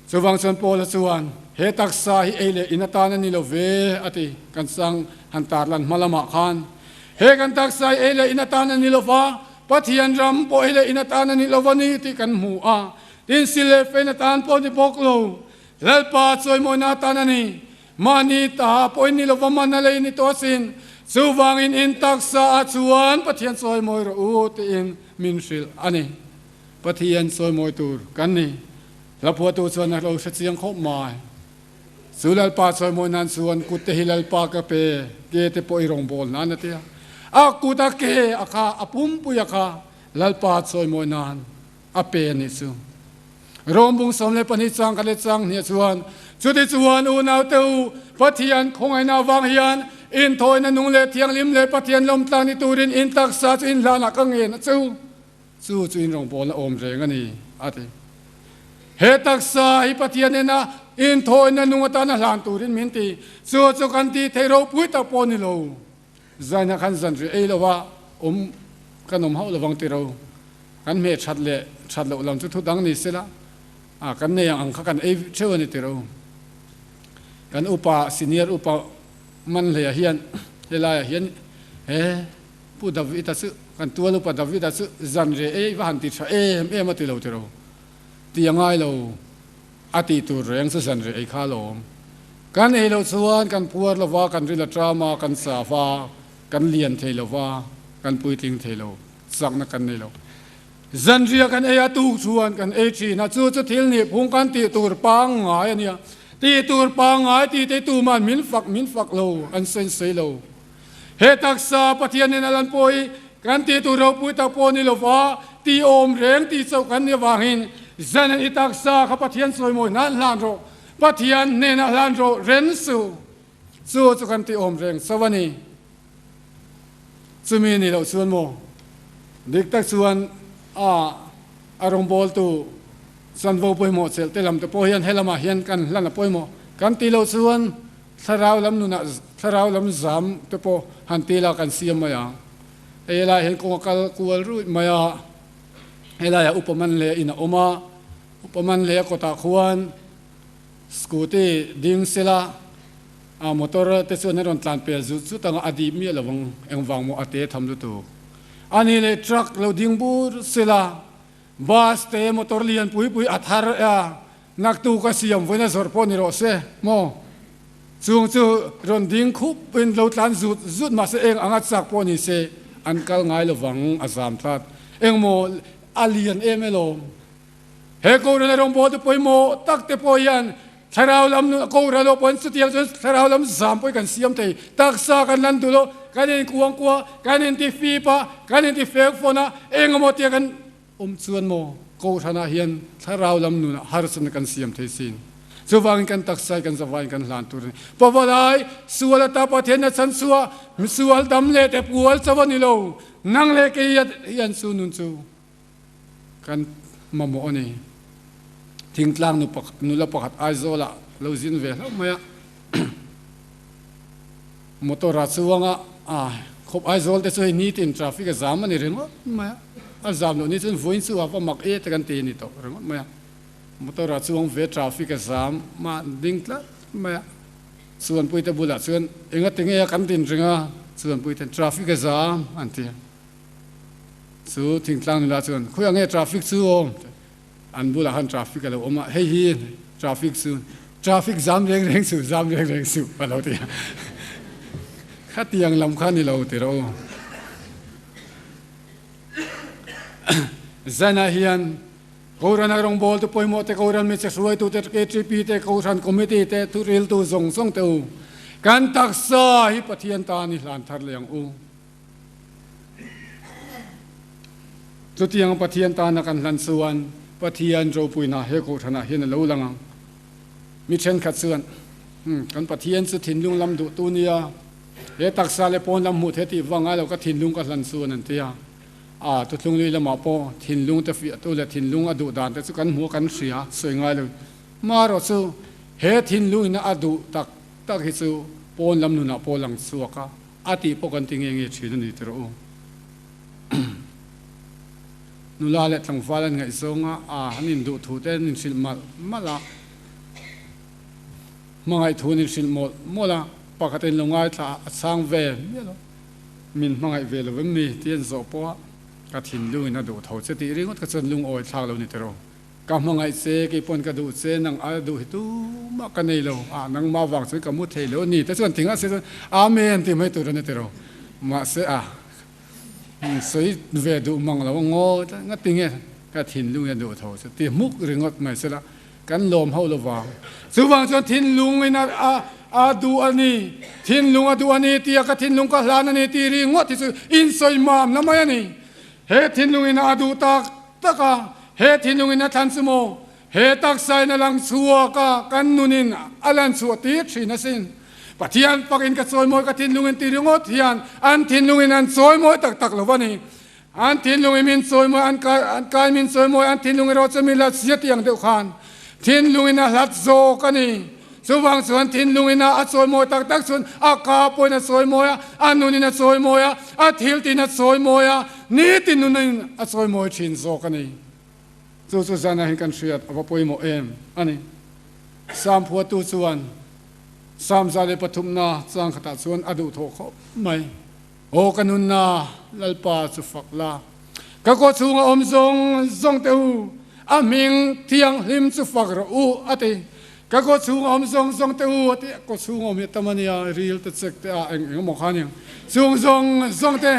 Chuvang chuan Paula chuan, He taksa hi ei leh in atan a ni lo ve, a ti. Kan chang han tarlan hma lamah khan, He kan taksa hi ei leh in atan a ni lo va, Pathian ram pawh ei leh in atan a ni lo va ni tih kan hmu a. Tin, sil leh fein atan pawh ni bawk lo, Lalpa chawimawina atan a ni. Mahni ta pawh in ni lo va, man a lei ni tawh asin. Chuvangin in taksa ah chuan Pathian chawimawi rawh u tiin min hrilh a ni. Pathian chawimawi tur kan ni. Hlaphuahtu chuan a lo hre chiang khawp mai. Chu Lalpa chawimawi nan chuan kut te hi Lalpa ka pe, ke te pawh i rawngbâwl nan a ti a. A kut a ke a kha, a pumpui a kha Lalpa chawimawi nan a pe a nih chu. Rom bung 12 chang khat leh chang hnih chuan, Chuti chuan unaute u, Pathian khawngaihna avang hian inthawina nung leh thianghlim leh Pathian lawmtlang ni turin in taksa chu in hlanah ka ngen a chu. Chu chu in rawngbawlna awm reng a ni, a ti. He taksa hi Pathian ena inthawina nung atana hlan turin min ti. Chu chu kan tih theih ropui tak pawh ni lo. Zaina khan zanriah ei lova awm kan awm hauh lovang tiro. Kan hmeh that leh that loh lam chu thu dang ni sela, a kan nei ang ang kha kan ei theuh a ni tiro. Kan upa, senior upa Manhleia hian helaiah hian he Pu David-a chu, kan tual upa David-a chu zanriah ei va han ti tha em em a ti lo tiro. Ti a ngai lo a tih tur reng chu zanriah ei kha alawm. Kan ei loh chuan kan puar lo va, kan ril a ṭam a, kan chau a, kan lian thei lo va, kan puitling thei lo, chakna kan nei lo. Zanriah kan ei a tuk chuan kan ei ṭhin a, chu chu thil nih phung kan tih tur pangngai a nia. Tih tur pangngai tih te tuman min fak min fak lo, an sawi sawi lo. He taksa Pathianin a lan pawh hi kan tih tur ropui tak pawh ni lova tih awm reng tih chauh kan nih avangin zan i taksa kha Pathian chawimawi hnan hlan rawh, Pathian hnenah hlan rawh ren suh. Chu chu kan tih awm reng chauh a ni. Chumi ni loh chuan maw dik tak chuan a a rawngbawltu chanvo pawimawh chelh te lam te pawh hian helamah hian kan hlan a pawimawh kan tih loh chuan Thlarau lam nunah thlarau lam zam te pawh han ti la kan siam mai ang. Hei helaiah hian kawng a kal kual ruih mai a, helaiah upa man leh in a awm a, upa man leh a kawtah khuan scooty ding sela a motor te chuan an rawn tlan pel zut zut ang a, a dip miah lo ang, engvang maw a te tham lutuk. A nih leh truck lo ding bur sela bus te motor lian pui pui a thar a, Naktu ka siam vawiin a zawrh pawh ni rawh se maw? Chung chu rawn ding khup in lo tlan zut zut mahse eng anga chak pawh ni se an kal ngai lovang a zam tlat. Engmaw a lian em elaw? He Kohhran a rawngbawlte pawimawh tak te pawh hian thlarau lam nun Kohhran aw pawhin chutiang chuan thlarau lam zam pawhin kan siam thei. Taksa kan lan duh lo, kan inkuangkuah, kan intifip a, kan intifekfawn a, engemaw tia kan Awm chuan maw Kohhranah hian thlarau lam nunah harsatna kan siam thei sin. Chuvangin kan taksa hi kan zavaiin kan hlan tur a ni. Pavalai, sual ata Pathian a chhan chhuah, misual dam leh te pual chauh a ni lo. Nang leh kei hian chu nun chu kan mamawh a ni. Thingtlang nu pakhat, nula pakhat Aizawlah lo zin ve hlauh mai a. Motor a chuang a, a khawp Aizawl te chu hei nitin traffic a zam a ni ringawt mai a, a zam loh ni chuan vawiin chu a va mak e te kan ti a ni tawh ringawt mai a, motor a chuang ve traffic a zam a ding tlat mai a, chuanpui te bulah chuan enga ti nge a kan din ring a, chuanpui ten traffic a zam an ti a, chu thingtlang nula chuan khawiah nge traffic chu awm? An bulah khan traffic a lo awm a, hei hi traffic chu traffic zam reng reng suh, zam reng reng suh a lo ti a. Khatiang lam kha ni lo ti rawh u. Zanah hian Kohhran a rawngbawltu pawimawh te, Kohhran mi che hruaitute, KTP te, Kohhran Committee te, thuriltu zawng zawng te u, kan taksa hi Pathian tan i hlan thar leh ang u. Chutiang Pathian tana kan hlan chuan Pathian ropuina he kohhranah hian a lo lang ang. Mi thenkhat chuan, Umm, kan Pathian chu thinlung lam duhtu nia, he taksa leh pawn lam hmuh theih tih vang ngailo ka thinlung ka hlan chuan an ti a. A, thuthlung lui lamah pawh thinlung te fiahtu leh thinlung a duh dan te chu kan hmu a kan hria, sawi ngai lo. Marawh chu he thinlung ina a duh tak tak hi chu pawn lam nunah pawh lang chhuak a. A tih pawh kan ti nge nge thin a ni tirh u. Nula leh tlangval an ngaihzawng a, a an induh thu te an inhrilh malh malh a, hmangaih thu an inhrilh mawlh mawlh a, pakhat in lo ngaithla a, a chhang ve miah lo. Min hmangaih ve lo em ni tih an zawh pawh a, ka thinlungin a duh tho che tih ringawt kha chuan lungawi thlak lo ni tirh u. Ka hmangaih che, kei pawn ka duh che, nang a duh hi tumah ka nei lo, ah nangmah vang chuan ka mu thei lo a ni te chuan thing a se chuan Amen tih mai tur a ni tiro. Mahse a sawi ve duh mang lo a ngaw ngati nge ka thinlung in a duh tho chu ti hmuk ringawt mai sela kan lawm ho lo vang. Chuvang chuan thinlung in a a duh a ni, thinlung a duh a ni tia ka thinlung ka hlan a ni tih ringawt hi chu insawi mam la mai a ni. He thinlung in a duh tak tak a, he thinlungin a thlan chu maw? He taksain a lang chhuak a, kan nunin a lan chhuah tir thin asin. Pathian pakin ka chawimawi ka thinlungin ti ringawt hian an thinlungin an chawimawi tak tak lo a ni. An thinlung i min chawimawi, an kai, an kai min chawimawi, an thinlung erawh chu min hlat sia tih ang deuh khan thinlungin a hlat zawk a ni. Chuvang chuan thinlungin a a chawimawi tak tak chuan a ka pawhin a chawimawi a, a nunin a chawimawi a, a thiltin a chawimawi a, nitin nunin a chawimawi thin zawk a ni. Chu chu zanah hian kan hriat a va pawimawh em a ni. Sam phuatu chuan Sam 103na chang khatah chuan a duhthawh khawp mai. Aw ka nunna, Lalpa chu fak la. Ka kaw chhunga awm zawng zawng te u, a hming thianghlim chu fak rawh u, a ti. Ka kaw chhunga awm zawng zawng te u, a ti. Kaw chhunga awm hi a tam a nia, ril te chek te a eng eng emaw kha a nia. Chung zawng zawng te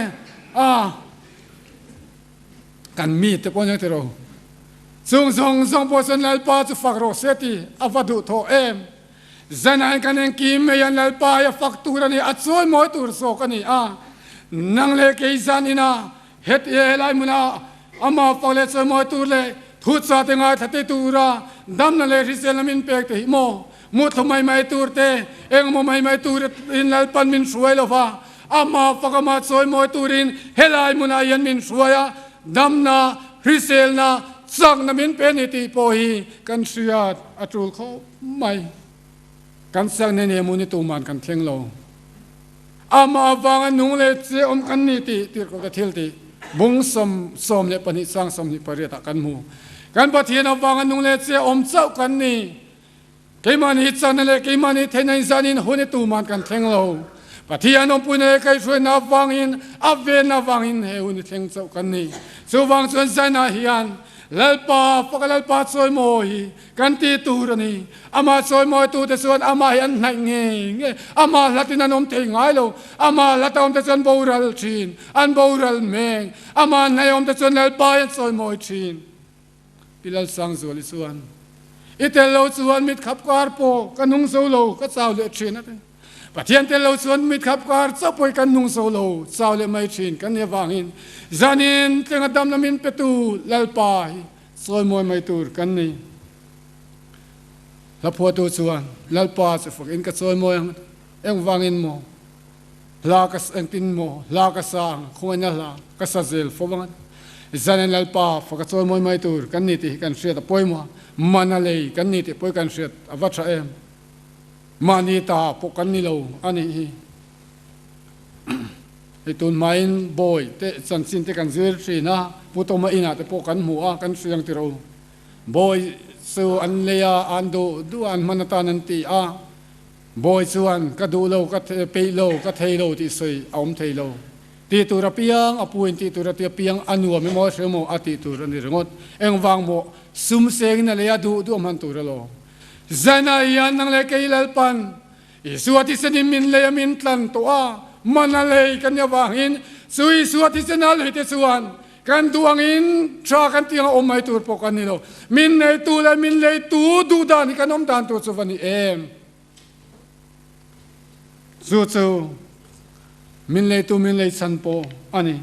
a kan mi te pawh nia ti rawh u. Chung zawng zawng pawh chuan Lalpa chu fak rawh se ti a va duh thawh em. Zanain kan engkim mai an Lalpa hi a fak tur a ni, a chawimawi tur zawk a ni a. Nang leh kei zan ina het e helai hmuna amah fak leh chawimawi tur leh thucha te ngaithla te tura damna leh hriselna min pek te hi maw muthlu mai mai tur te engmaw mai mai tur in Lalpan min hruai lo va, amah fak amah chawimawi turin helai hmunah hian min hruai a, damna, hriselna, chakna min pe a ni tih pawh hi kan hriat a tul khawp. Mai. Kan siang nen emaw ni tuman kan thleng lo. Amah avanga nung leh che awm kan ni tih tirhkohte thil tih bung 12 sang 28 ah kan hmu. Kan Pathian avanga nung leh che awm chauh kan ni. Keimahni hi chana leh keimahni theihna in zanin hun i tuman kan thleng lo. Pathian awmpuina leh kaihhruaina avangin a venna avangin he hun i thleng chauh kan ni. Chuvang chuan zainah hian Lalpa faka Lalpa chawimawi hi Kan ti tur a ni. Amah chawimawitute chuan amah hi an hnaih ngei ngei. Amah hlatin an awm thei ngai lo. Amah hlata awmte chuan boral thin. An boral meng. Amah hnaih awmte chuan Lalpa hi an chawimawi thin. Pi Lalsangzuali chuan, I tel lo chuan mit khap kar pawh ka nung zo lo, ka chau leh thin a ti. Pathian tel lo chuan mit khap kar chauh pawh hi kan nung zo lo, chau leh mai thin kan nih avangin zanin tlenga damna min petu Lalpa hi Chawimawi mai tur kan ni. Hla phuahtu chuan, Lalpa chu fak in ka chawimawi ang, engvangin maw? Hla ka engtin maw? Hla ka sa ang, khawngaihna hla ka sa zel fo vang a ni. Zanin Lalpa fak a chawimawi mai tur kan ni tih hi kan hriat a pawimawh a, man a lei kan ni tih pawh hi kan hriat a va tha em. Mahni ta pawh kan ni lo a nih hi. Hei tun hmain bawi te chanchin te kan zir thin a, Pu Tawma inah te pawh kan hmu a, kan hria ang tiro. Bawi chu an lei a, an duh duh a, an hman atan an ti a. Bawi chuan ka duh lo, ka peih lo, ka thei lo tih sawi a awm thei lo. Tih tur apiang, a puin tih tur a ti apiang, a nuam emaw a hreh emaw a tih tur a ni ringawt. Engvang maw sum sengin a lei a, duh duh a hman tur alawm. Zanah hian nang leh kei Lalpan Isua thisen in min lei a min tlan tawh a, man a lei kan nih avangin chu Isua thisen a lei te chuan kan duh angin tha kan tih anga awm mai tur pawh kan ni lo. Min neitu leh min leitu duh dan hi kan awm dan tur chu va ni em? Chu chu min leitu min lei chhan pawh a ni.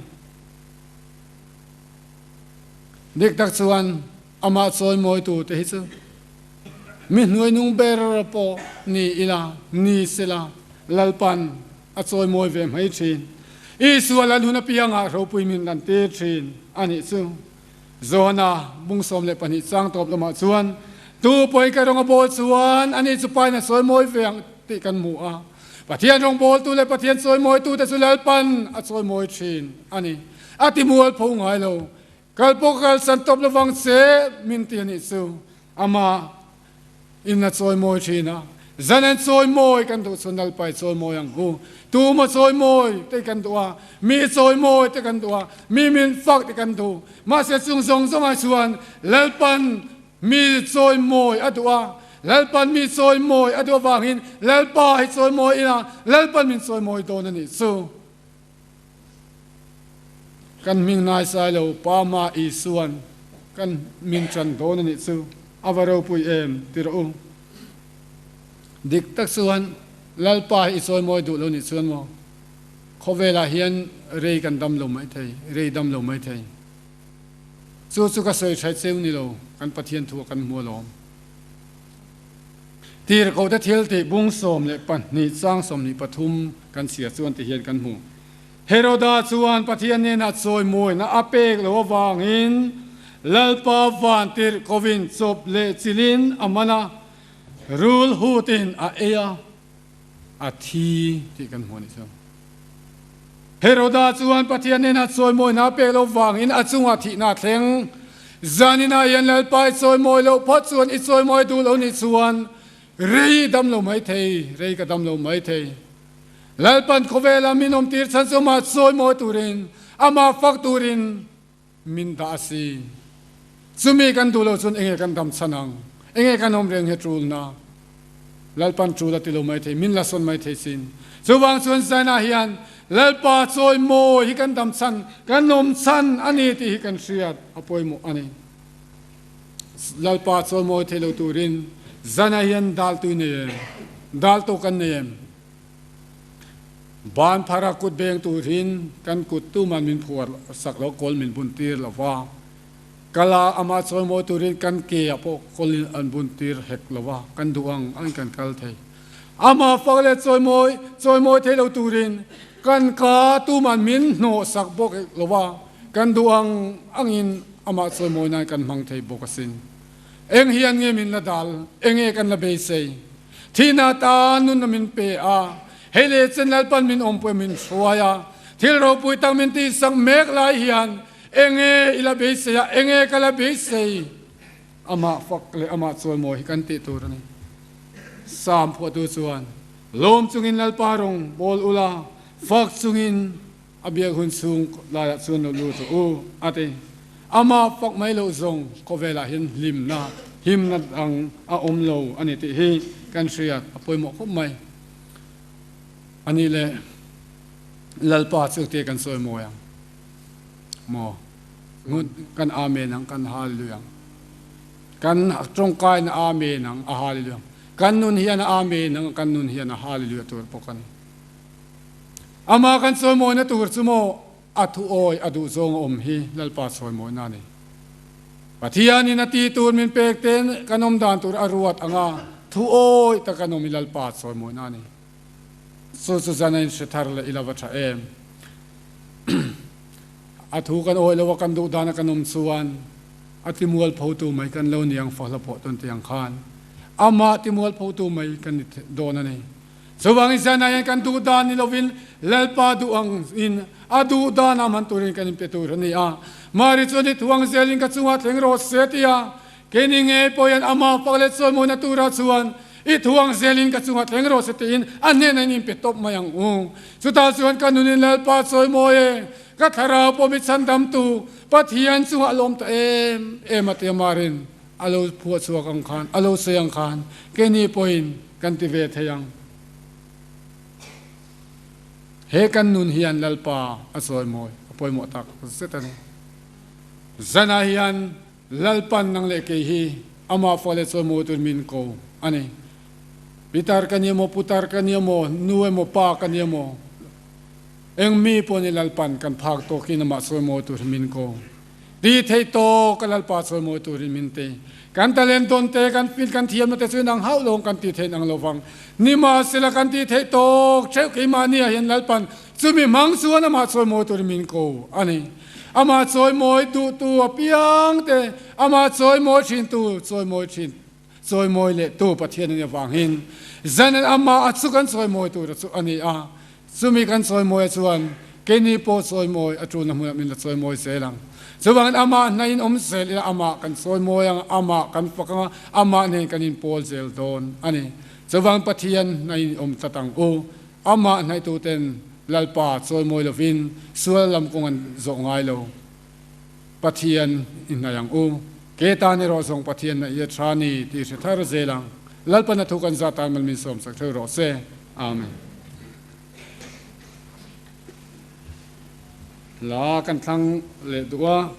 Dik tak chuan amah chawimawitu te hi chu Mi hnuainung ber pawh ni ila, ni sela, Lalpan a chawimawi ve mai thin. Isua lal hun apiangah ropui min lan tir thin a nih chu. Johana bung 12 chang tawp lamah chuan, Tu pawhin ka rawng a bawl chuan ani chu pain a chawimawi ve ang tih kan hmu a. Pathian rawngbawltu leh Pathian chawimawitute chu Lalpan a chawimawi thin a ni. A ti mualpho ngai lo. Kal pawh ka kalsan tawp lovang che min ti a nih chu. Amah in a chawimawi thin a, zan an chawimawi kan duh chu Nalpai chawimawi ang hu. Tu maw chawimawi te kan duh a, mi chawimawi te kan duh a, mi min fak te kan duh. Mahse chung zawng zawngah chuan Lalpan mi chawimawi a duh a, Lalpan mi chawimawi a duh avangin Lalpa hi chawimawi ila Lalpan min chawimawi dawn a nih chu. Kan hming naisai lo Pa Ma Isuan kan min ṭan dawn a nih chu a va ropui em ti rawh u. Dik tak chuan Lalpa hi i chawimawi duh lo nih chuan maw khawvelah hian rei kan dam lo maithei, rei dam lo maithei. Chu chu ka sawi ṭhai cheu ni lo, kan Pathian thu a kan hmu alawm. Tirhkohte thil tih bung 12 chang 23 kan chhiar chuan ti hian kan hmu. Heroda chuan Pathian hnenah chawimawina a pek loh avangin Lalpa vantirh kovin chawp leh chilin a man a, rul hutin a ei a, a thi tih kan hmu a nih chu. Heroda chuan Pathian hnenah chawimawina a pek loh vangin a chungah thihna a thleng. Zaninah hian Lalpa i chawimawi loh phawt chuan i chawimawi duh lo nih chuan rei dam lo mai thei, rei ka dam lo mai thei. Lalpan khawvela min awmtir chhan chu amah chawimawi turin, amah fak turin min dah a si. Chumi kan duh loh chuan enge kan dam chhan ang? Enge kan awm reng he tulna? Lalpan tul a ti lo mai thei, min la sawn mai thei sin. Chuvang chuan Zainah hian Lalpa chawimawi hi kan dam chhan, kan awm chhan a ni tih hi kan hriat a pawimawh a ni. Lalpa chawimawi thei lo turin Zainah hian dal tui nei em? Dal tawk kan nei em? Ban phara kut beng turin kan kut tuman min phuar sak lo, kawl min bun tir lo va. Kala amah chawimawi turin kan ke ah pawh kawlin an bun tir hek lo va, kan duh ang angin kan kal thei. Amah fak leh chawimawi, chawimawi thei lo turin kan ka tuman min hnawh sak bawk hek lo va, kan duh ang angin amah chawimawi nan kan hmang thei bawk asin. Eng hian nge min la dal? Enge kan la beisei? Thihna tan nunna min pe a, hei leh chen Lalpan min awmpui min hruai a, thil ropui tak min tihsak mek lai hian enge i la beisei a, enge ka la beisei? Amah fak leh amah chawimawi hi kan tih tur a ni. Sam phuahtu chuan, Lawm chungin Lalpa rawng bawl ula, fak chungin A biak hun chhung laiah chuan lo lut rawh u, a ti. Amah fak mai loh zawng khawvelah hian hlimna, himna dang a awm lo a ni tih hi kan hriat a pawimawh khawp mai. A nih leh Lalpa chu te kan sawi mawi ang maw? Ngut kan Amen ang, kan Hallelujah ang. Kan tawngkaina Amen ang, a Hallelujah ang. Kan nun hian a Amen ang, kan nun hian a Hallelujah tur bawk a ni. Amah kan chawimawina tur chu maw a thuawi a duh zawng a awm hi Lalpa chawimawina a ni. Pathianin a ti tur min pek ten kan awm dan tur a ruat anga thuawi tak kan awm hi Lalpa chawimawina a ni. Chu chu zan a inhre thar leh ila va tha em. A thu kan awi lo a kan duh dan a kan awm chuan a timual photu mai kan lo ni ang fahla pawh tawn tiang khan amah timual photu mai kan ni dawn a ni. Chuvangin Sinai hian kan duh dan ni lovin Lalpa duh angin a duh dan a hman turin kan inpe tur a ni a. Mari chuan i thuang zelin ka chungah thleng rawh se a ti a. Keini ngei pawh hian amah fak leh chawimawina turah chuan i thuang zelin ka chungah thleng rawh se tiin a hnenah in inpe tawp mai ang u. Chutah chuan ka nunin Lalpa chawimawi e, ka thlarau pawh mi chhandamtu Pathian chungah a lawm ta em em a ti a Marin a lo phuah chhuak ang khan, a lo sawi ang khan keini pawhin kan ti ve thei ang. He kan nun hian Lalpa a chawimawi a pawimawh tak zet a ni. Zanah hian Lalpan nang leh kei hi amah fa leh chawimawi tur min ko a ni. Pitar ka ni emaw, putar ka ni emaw, nu emaw, pa ka ni emaw, eng mi pawh ni Lalpan kan phak tawkin amah chawimawi tur hi min ko. Ti thei tawk a Lalpa chawimawi turin min ti. Kan talent dawn te, kan fil kan thiamna te chu inang hauh lo ang kan ti theih ang lovang. Nimahsela kan ti theih tawk theuh keimahni ah hian Lalpan chumi hmang chuan amah chawimawi turin min ko a ni. Amah chawimawi duhtu apiang te, amah chawimawi thintu chawimawi thin chawimawi leh tu Pathian a nih avangin zanin amah a chu kan chawimawi tur chu a ni a. Chumi kan chawimawi chuan keini pawh chawimawi a tulna hmunah min la chawimawi zel ang. Chuvangin amah hnaiin awm zel ila amah kan chawimawi ang, amah kan fak ang a, amah nen kan inpawl zel dawn a ni. Chuvangin Pathian hnaiin awm tlat ang u. Amah hnaihtuten Lalpa chawimawi lovin sual lam kawng an zawh ngai lo. Pathian i hnaih ang u. Ke tan erawh zawng Pathian hnaih hi a tha ni tih hre thar zel ang. Lalpan a thu kan zah tan mal min sawm sak theuh rawh se. Amen. Hla kan thlang leh duh a,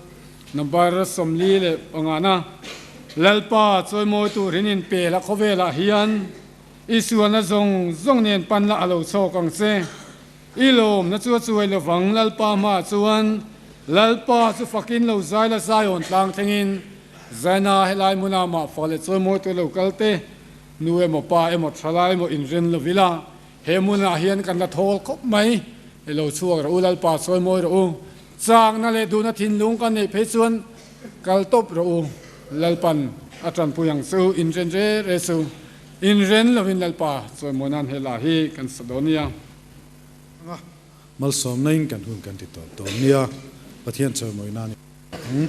number 45 na, Lalpa chawimawi tur in inpel a khawvelah hian i sualna zawng zawng nen pan la a lo chhawk ang che. I lawmna chu a chuai lovang Lalpa hmaah chuan Lalpa chu fakin lo zai la Zion tlang thlengin Zaina helai hmuna mah fak leh chawimawi tur lo kal te Nu emaw pa emaw thalai emaw inren lo ila he hmunah hian kan la thawl khawp mai. I lo chhuak rawh u, Lalpa sawi mawi rawh u. Chakna leh duhna thinlung kan neih phei chuan kal tawp rawh u, Lalpan a tanpui ang che u, inren re re chu inren lovin Lalpa chawimawi nan he la hi kan sa dawn nia. Anga malsawmna in kan hun kan ti tawp dawn nia, Pathian chawimawi nan i ang.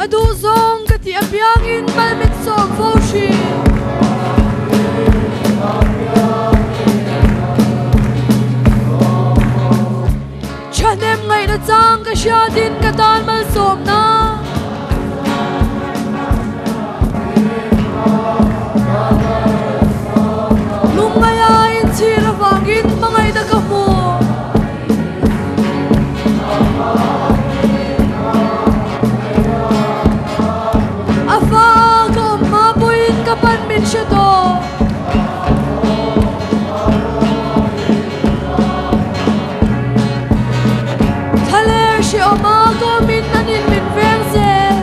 A duh zawng ka tih apiangin mal min sawm fo thin. Thahnem ngaihna chang ka hriatin ka tan malsawmna. Lungngaia inchhir avangin hmangaihna ka hmu. A fa a ka awm hma pawhin ka pan min hre tawh. Thlaler hreawm a kawmin an in min veng zel.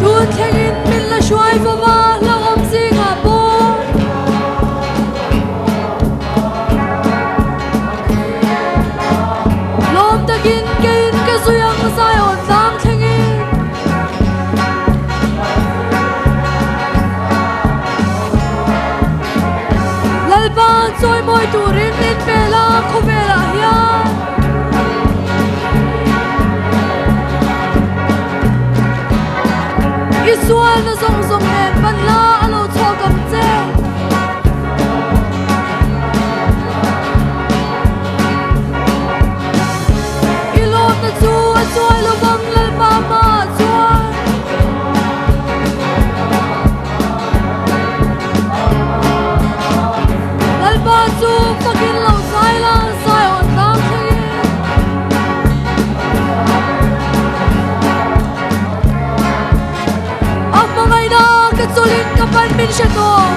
Tun thlengin min la hruai fo va hlauhawm zingah pawh. Lawm takin keiin ka zui ang Zion tlang thlengin. Lalpa chawimawi turin min pe la khawvelah hian. I sualna zawng zawng nen pan la a lo chhuak ang che. I lawmna chu a chuai lovang Lalpa hmaah chuan. Lalpa chu fakin lo zai la, Zion tlang thlengin. A hmangaihna ka chawlhin ka pan min hre tawh.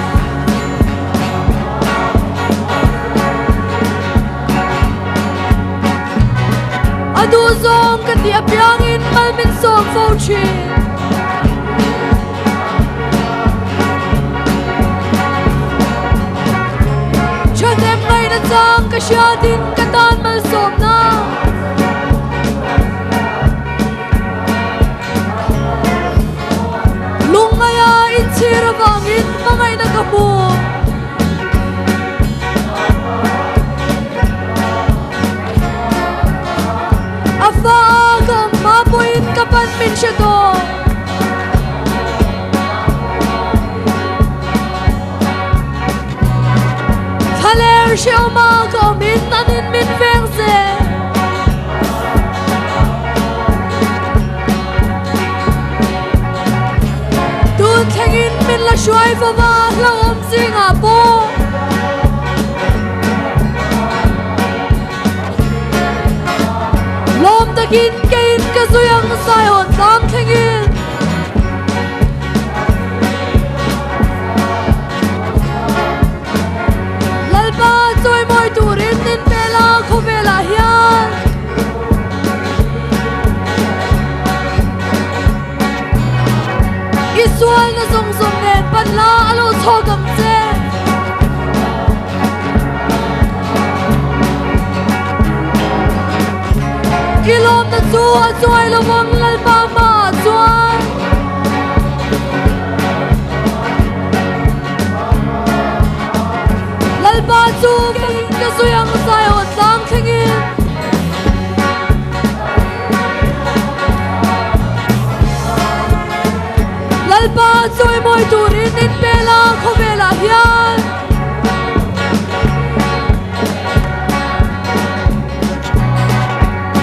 A duh zawng ka tih apiangin mal min sawm fo thin. Thahnem ngaihna chang ka hriatin ka tan malsawmna. Lungngaia inchhir avangin hmangaihna ka hmu. A fa a ka awm hma pawhin ka pan min hre tawh. Thlaler hreawma ka awmin an in min veng zel. Tun thlengin min la hruai fo va hlauhawm zingah pawh. Lawm takin keiin ka zui ang Zion tlang thlengin. Lalpa chawimawi turin min pe la khawvelah hian. I sualna zawng zawng nen pan la a lo chhawk ang che. I lawmna chu a chuai lo vang Lalpa hmaah chuan. Lalpa chu fakin ka zui ang Zion tlang thlengin. Lalpa chawimawi turin in pe la khawvelah hian.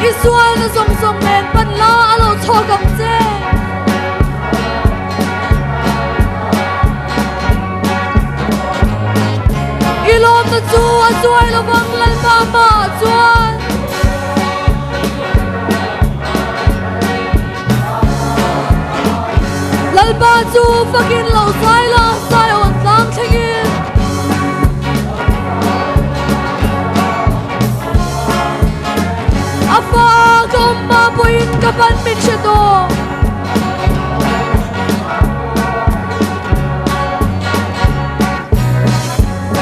I sualna zawng zawng nen pan la a lo chhawk ang che. I lawmna chu a chuai lovang Lalpa hmaah chuan. Lalpa chu fakin lo zai la, Zion tlang thlengin. Lalpan min hre tawh.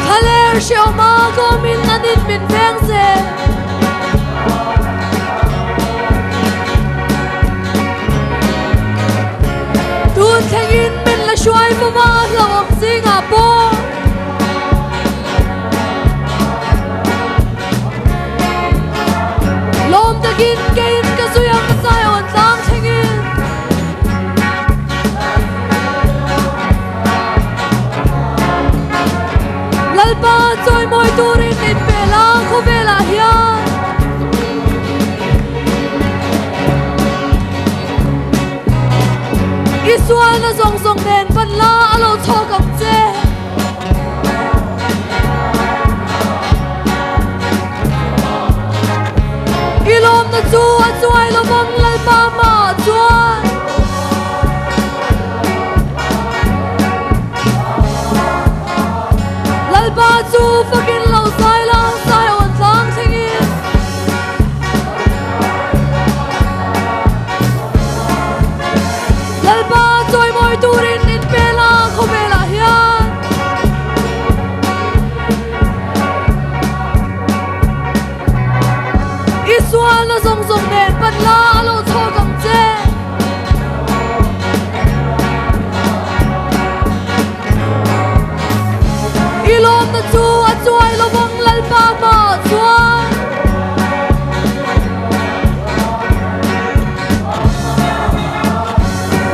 Thlaler hreawma kawmin anin min veng zel. Tun thlengin min la hruai fova hlauhawm zingah pawh. Lawm takin keiin ka zui ang Zion tlang thlengin. Lalpa chawimawi turin min pe la khawvelah hian. I sualna zawng zawng nen pan la a lo chhawk ang che. I lawmna chu a chuai lovang Lalpa mah chuan. Lalpa chu fakin lo zai la, Zion tlang thlengin. Lalpa chawimawi turin in pe la khawvelah hian. I sualna zawng zawng nen pan la a lo chhawk ang che. I lawmna chu a chuai lovang Lalpa hmaah chuan.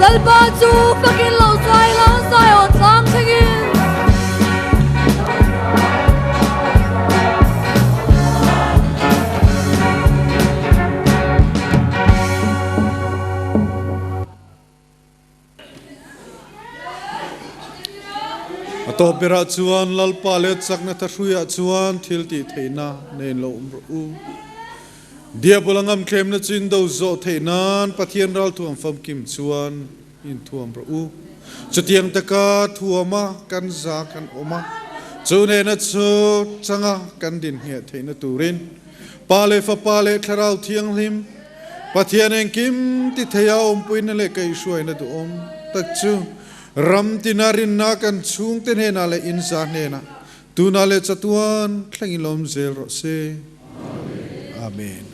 Lalpa chu fakin lo zai la Zion tlang thlengin. A tawp berah chuan Lalpa leh chakna thahruiah chuan thil tih theihna nei lo awm rawh u. Diabola ngamthlemna chu in do zawh theih nan Pathian ralthuam famkim chuan in thuam rawh u. Chutiang taka thuama kan za kan awm a, chu nena chu changa kan din ngheh theihna turin Pa leh Fapa leh Thlarau Thianghlim, Pathian engkim ti theia awmpuina leh kaihhruaina duhawm tak chu ram tina rinna kan chhungte hnenah leh inza hnenah tunah leh chatuan thleng i lawm zel rawh se. Amen.